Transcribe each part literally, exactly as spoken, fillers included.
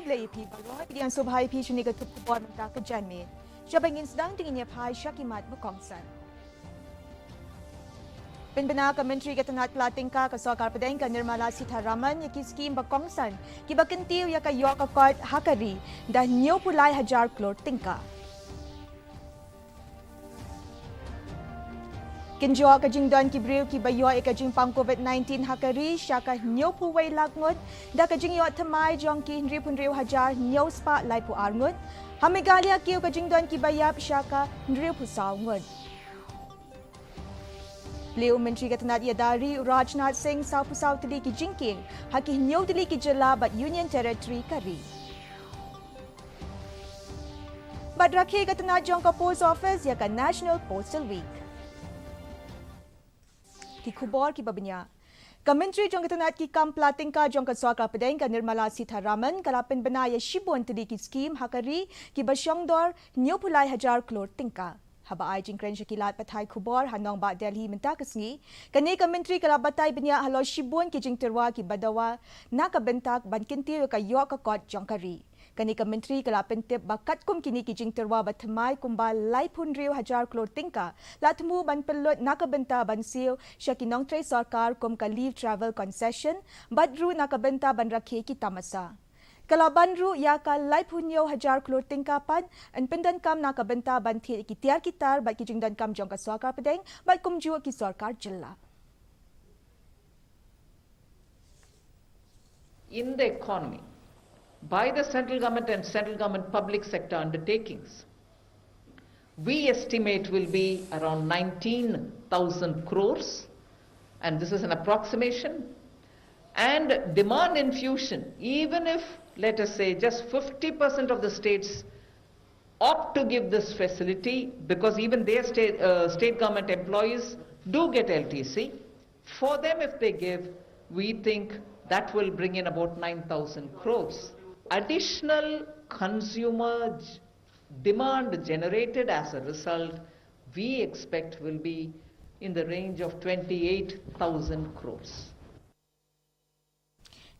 Khublei ïa phi baroh, ki dang sngewbha ïa phi sha kane ka tnat khubor mynta ka janmiet. Shaba ngin sdang te ngin ïa phai sha ki mat ba kongsan. Pynbna ka Myntri ka tnat pla tyngka ka Sorkar Pdeng ka Nirmala Sitharaman ïa ki skim ba kongsan kiba kyntiew ïa ka ïoh ka kot ha ka ri da hynñiewphew lai hajar klur tyngka. Kynjoh ka jingdon ki briew kiba ïoh ïa ka jingpang covid nineteen ha ka ri sha ka hynñiewphew wei lak ngut, da ka jingïoh thymmai jong ki hynriewphew hynriew hajar hynñiew spah laiphew ar ngut. Ha Meghalaya kiew ka jingdon kiba ïap sha ka hynriewphew saw ngut. Plie u Myntri ka tnat ïada ri u Rajnath Singh sawphew saw tylli ki jingkieng ha ki hynñiew tylli ki jylla bad Union Territory ka ri. Bad rakhe ka tnat jong ka Post Office ïa ka National Postal Week. Ki khubor kiba bniah. Ka Myntri jong ka tnat ki kam pla tyngka jong ka Sorkar Pdeng ka Nirmala Sitharaman ka la pynbna ïa shibun tylli ki skim ha ka ri kiba shongdor hynñiewphew lai hajar klur tyngka. Haba ai jingkren sha ki lad pathai khubor ha nongbah Delhi mynta ka sngi, kane ka Myntri ka la batai bniah halor shibun ki jingtyrwa kiba dawa na ka bynta ban kyntiew ïa ka ïoh ka kot jong ka ri. Kane ka Myntri ka la pyntip ba katkum kine ki jingtyrwa ba thymmai kumba laiphew hynriew hajar klur tyngka la thmu ban pynlut na ka bynta ban siew sha ki nongtrei sorkar kum ka leave travel concession, bad ruh na ka bynta ban rakhe ki tamasa. Ka la ban ruh ïa ka laiphew hynñiew hajar klur tyngka pat yn pyndonkam na ka bynta ban thied ïa ki tiar ki tar bad ki jingdonkam jong ka Sorkar Pdeng bad kumjuh ki sorkar jylla. In the economy by the central government and central government public sector undertakings, we estimate will be around nineteen thousand crores, and this is an approximation. And demand infusion, even if, let us say, just fifty percent of the states opt to give this facility, because even their state, uh, state government employees do get L T C, for them, if they give, we think that will bring in about nine thousand crores. Additional consumer j- demand generated as a result, we expect, will be in the range of twenty-eight thousand crores.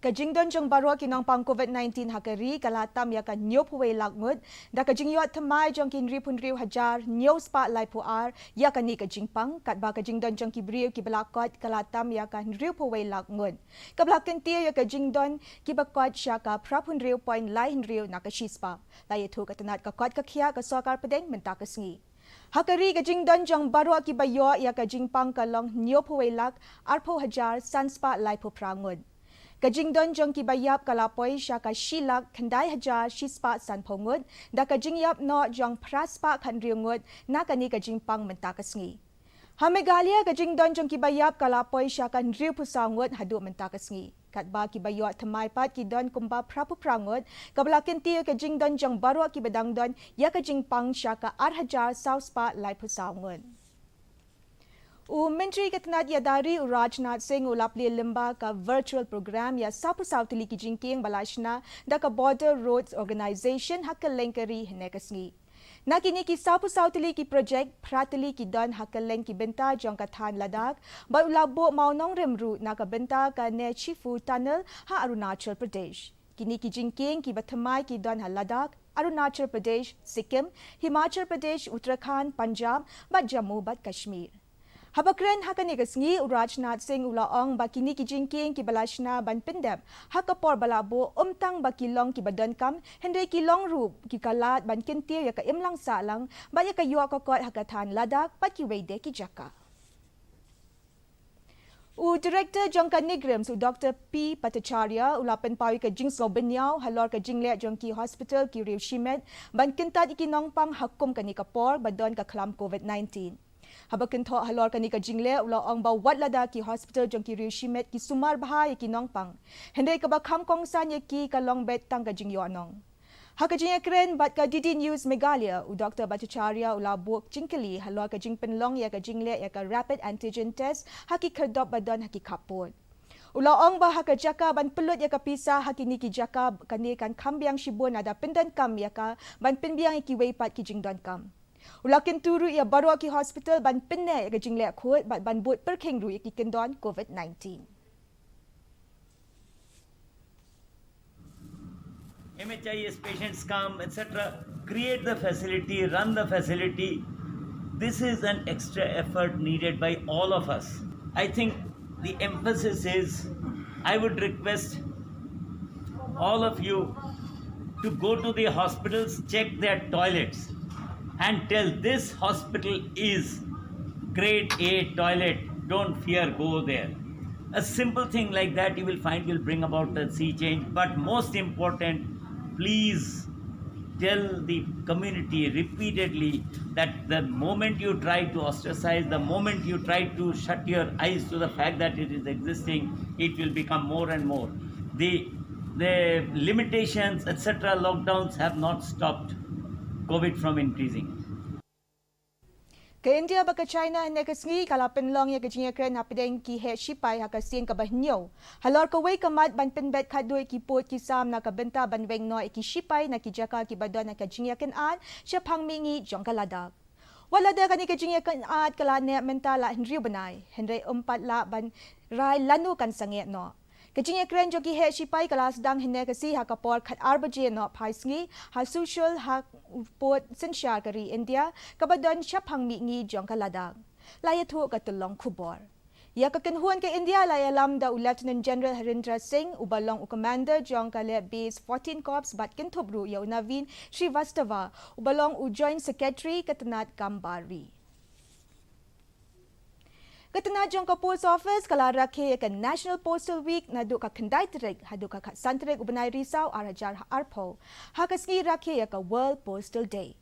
Ka jingdon jong baroh ki nongpang covid nineteen ha ka ri ka la tam ïa ka hynñiewphew wei lak ngut, da ka jingïoh thymmai jong ki hynriewphew hynriew hajar hynñiew spah laiphew ar ïa kane ka jingpang, katba ka jingdon jong ki briew kiba la kot ka la tam ïa ka hynriewphew wei lak ngut. Kaba la kyntiew ïa ka jingdon kiba kot sha ka phraphew hynriew point lai hynriew na ka shispah. La ïathuh ka tnat ka kot ka khiah ka Sorkar Pdeng mynta ka sngi. Ha ka ri ka jingdon jong baroh kiba ïoh ïa ka jingpang ka long hynñiewphew wei lak arphew hajar san spah laiphew phra ngut. Ka jingdon jong kiba ïap ka la poi sha ka shi lak khyndai hajar shi spah sanphew ngut, da ka jingïap noh jong phra spah khathynriew ngut na kane ka jingpang mynta ka sngi. Ha Meghalaya ka jingdon jong kiba ïap ka la poi sha ka hynriewphew saw ngut haduh mynta ka sngi. Katba kiba ïoh thymmai pat ki don kumba phraphew phra ngut, kaba la kyntiew ïa ka jingdon jong baroh kiba dang don ïa ka jingpang sha ka ar hajar saw spah laiphew saw ngut. U Myntri ka tnat ïada ri u Rajnath Singh u la plie lyngba ka virtual program ïa sawphew saw tylli ki jingkieng ba la shna da ka Border Roads Organisation ha kylleng ka ri hynne ka sngi. Na kine ki sawphew saw tylli ki projek, phra tylli ki don ha kylleng ki bynta jong ka thaiñ Ladakh, bad u la buh mawnongrim ruh na ka bynta ka Nachifu Tunnel ha Arunachal Pradesh. Kine ki jingkieng kiba thymmai ki don ha Ladakh, Arunachal Pradesh, Sikkim, Himachal Pradesh, Uttarakhand, Punjab, bad Jammu bad Kashmir. Haba kren ha kane ka sngi, u Rajnath Singh u la ong ba kine ki jingkieng kiba la shna ban pyndep ha ka por ba la buh, ym tang ba ki long kiba donkam, hynrei ki long ruh ki ka lad ban kyntiew ïa ka imlang sahlang bad ïa ka ïoh ka kot ha ka thaiñ Ladakh bad kiwei de ki jaka. U Director jong ka NEIGRIHMS, u Doctor P Bhattacharya, u la pynpaw ïa ka jingsngew bynñiaw halor ka jingleh jong ki hospital ki riew shimet ban kyntait ïa ki nongpang ha kum kane ka por ba don ka khlam covid nineteen. Haba kynthoh halor kane ka jingleh, u la ong ba wat lada ki hospital jong ki riew shimet ki sumar bha ïa ki nongpang, hynrei kaba kham kongsan ïa ki ka long beit tang ka jingïohnong. Ha ka jingïakren bad ka D D News Meghalaya, u Doctor Bhattacharya u la buh jingkylli halor ka jingpynlong ïa ka jingleh ïa ka rapid antigen test ha ki khyrdop ba don ha ki khappud. U la ong ba ha ka jaka ban pynlut ïa ka pisa ha kine ki jaka, kane kan kham biang shibun lada pyndonkam ïa ka ban pynbiang ïa kiwei pat ki jingdonkam. U la kyntu ruh ïa baroh ki hospital ban pynneh ïa ka jingleh khuid bad ban bud pyrkhing ruh ïa ki kyndon covid nineteen. M H I S patients come, et cetera. Create the facility, run the facility. This is an extra effort needed by all of us. I think the emphasis is, I would request all of you to go to the hospitals, check their toilets, and tell, "This hospital is grade A toilet, don't fear, go there." A simple thing like that, you will find, will bring about the sea change. But most important, please tell the community repeatedly that the moment you try to ostracize, the moment you try to shut your eyes to the fact that it is existing, it will become more and more. The, the limitations, et cetera, lockdowns have not stopped COVID from increasing. Ka India bad ka China hynne ka sngi ka la pynlong ïa ka jingïakren hapdeng ki heh shipai ha ka sien kaba hynñiew, halor kawei ka mat ban pynbeit khatduh ki pud ki sam na ka bynta ban weng noh ïa ki shipai na ki jaka kiba don ha ka jingïakynad shaphang mihngi jong ka Ladakh. Wat lada kane ka jingïakynad ka la neh mynta la hynriew bnai, hynrei ym pat lah ban rai lano kan sangeh noh. Ka jingïakren jong ki heh shipai ka la sdang hynne ka sngi ha ka por khatar baje nohphai sngi ha Chushul, ha pud synshar ka ri India kaba don shaphang mihngi jong ka Ladakh. La ïathuh ka tyllong khubor. Ïa ka kynhun ka India la ïalam da u Lieutenant General Harindra Singh, uba long u Commander jong ka leh Base fourteen Corps, bad kynthup ruh ïa u Naveen Srivastava, uba long u Joint Secretary ka tnad kam bar ri. Ka tnad jong ka Post Office ka la rakhe ïa ka National Postal Week naduh ka khyndai tarik haduh ka khatsan tarik u bnai Risaw ar hajar arphew, ha ka sngi rakhe ïa ka World Postal Day.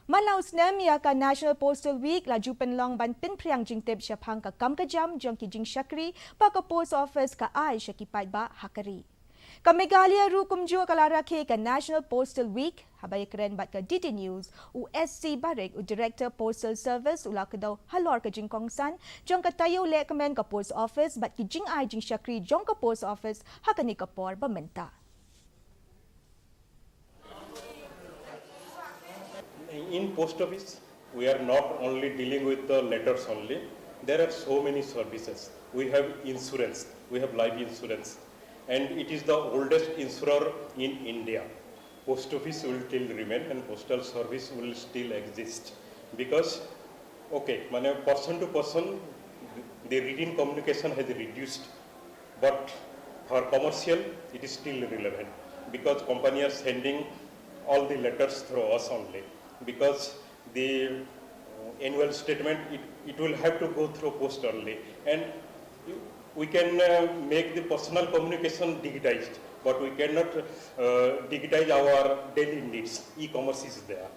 Man la u snem, ïa ka National Postal Week la ju pynlong ban pynphriang jingtip shaphang ka kam ka jam jong ki jingshakri ba ka Post Office ka ai sha ki paidbah ha ka ri. Ka Meghalaya ruh kumjuh ka la rakhe ïa ka National Postal Week. Haba ïakren bad ka D D News, u S C Barik, u Director Postal Service, u la kdew halor ka jingkongsan jong ka taïew lehkmen ka Post Office bad ki jingai jingshakri jong ka Post Office ha kane ka por ba mynta. In post office, we are not only dealing with the letters only. There are so many services. We have insurance, we have life insurance, and it is the oldest insurer in India. Post office will still remain and postal service will still exist because, okay, মানে, person to person, the written communication has reduced, but for commercial, it is still relevant because company are sending all the letters through us only, because the uh, annual statement, it, it will have to go through post only, and you, we can uh, make the personal communication digitized, but we cannot uh, digitize our daily needs. E-commerce is there.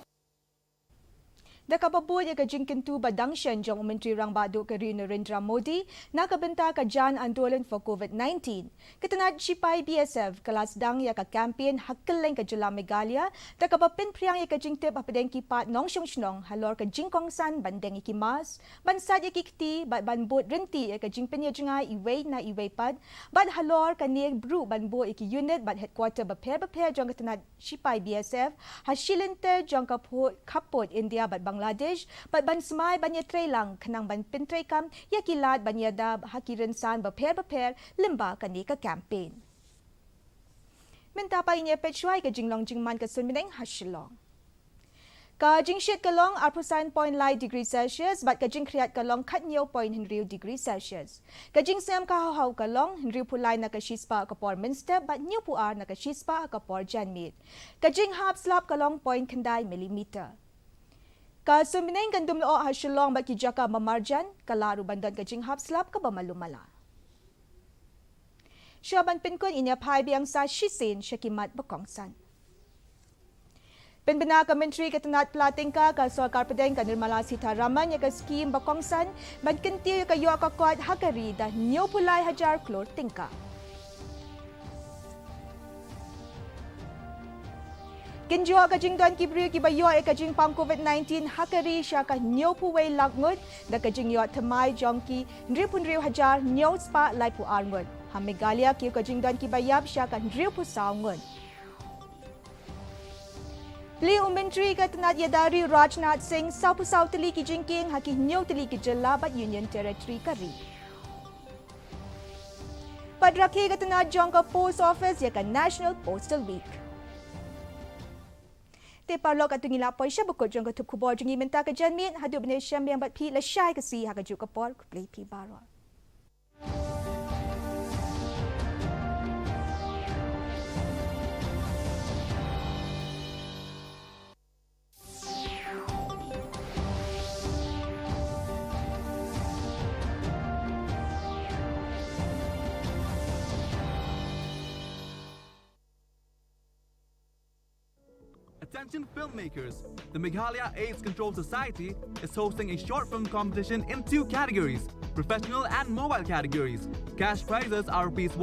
Da kaba bud ïa ka jingkyntu ba dang shen jong u Myntri Rangbah Duh ka ri Narendra Modi na ka bynta ka Jan Andolan for COVID nineteen, ka tnad shipai B S F ka la sdang ïa ka campaign ha kylleng ka jylla Meghalaya, da kaba pynphriang ïa ka jingtip hapdeng ki paid nongshong shnong halor ka jingkongsan ban deng ïa ki mask, ban sait ïa ki kti, bad ban bud ryntih ïa ka jingpynïajngai iwei na iwei pat, bad halor kane ruh ban buh ïa ki unit bad headquarter bapher bapher jong ka tnad shipai B S F ha shi lynter jong ka pud, khappud India bad Bangladesh, bad ban smai ban ïatreilang khnang ban pyntreikam ïa ki lad ban ïada ha ki rynsan bapher bapher lyngba kane ka campaign. Mynta pat ngin ïa peit shuwa ïa ka jinglong jingman ka suiñ bneng ha Shillong. Ka jingshit ka long arphew san point lai degree Celsius bad ka jingkhriat ka long khathynñiew point hynriew degree Celsius. Ka jingsngem ka hawhaw ka long hynriewphew lai na ka shispah ha ka por mynstep bad hynñiewphew ar na ka shispah ha ka por janmiet. Ka jinghap slap ka long point khyndai millimeter. Ka suiñ bneng kan dum lyoh ha Shillong bad ki jaka ba marjan, ka lah ruh ban don ka jinghap slap kaba malu mala. Shuwa ban pynkut, ngin ïa phai biang sa shisien sha ki mat ba kongsan. Pynbna ka Myntri ka tnad pla tyngka ka Sorkar Pdeng ka Nirmala Sitharaman ïa ka skhim ba kongsan ban kyntiew ïa ka ïoh ka kot ha ka ri da hynñiewphew lai hajar klur tyngka. Kynjoh ka jingdon ki briew kiba ïoh ïa ka jingpang COVID nineteen ha ka ri sha ka hynñiewphew wei lak ngut da ka jingïoh thymmai jong ki hynriewphew hynriew hajar hynñiew spah laiphew ar ngut. Ha Meghalaya kiew ka jingdon kiba ïap sha ka hynriewphew saw ngut. Plie u Myntri ka tnad ïada ri Rajnath Singh, sawphew saw tylli ki jingkieng ha ki hynñiew tylli ki jylla bad Union Territory ka ri. Bad rakhe ka tnad jong ka Post Office ïa ka National Postal Week. Te paralok, katto ngi la poi sha ba kut jong ka thup khubor jong ngi mynta ka janmiet. Haduh ban ïashem biang bad phi lashai ka sngi ha kajuh ka por, khublei phi baroh. Attention filmmakers, the Meghalaya AIDS Control Society is hosting a short film competition in two categories, professional and mobile categories. Cash prizes are rupees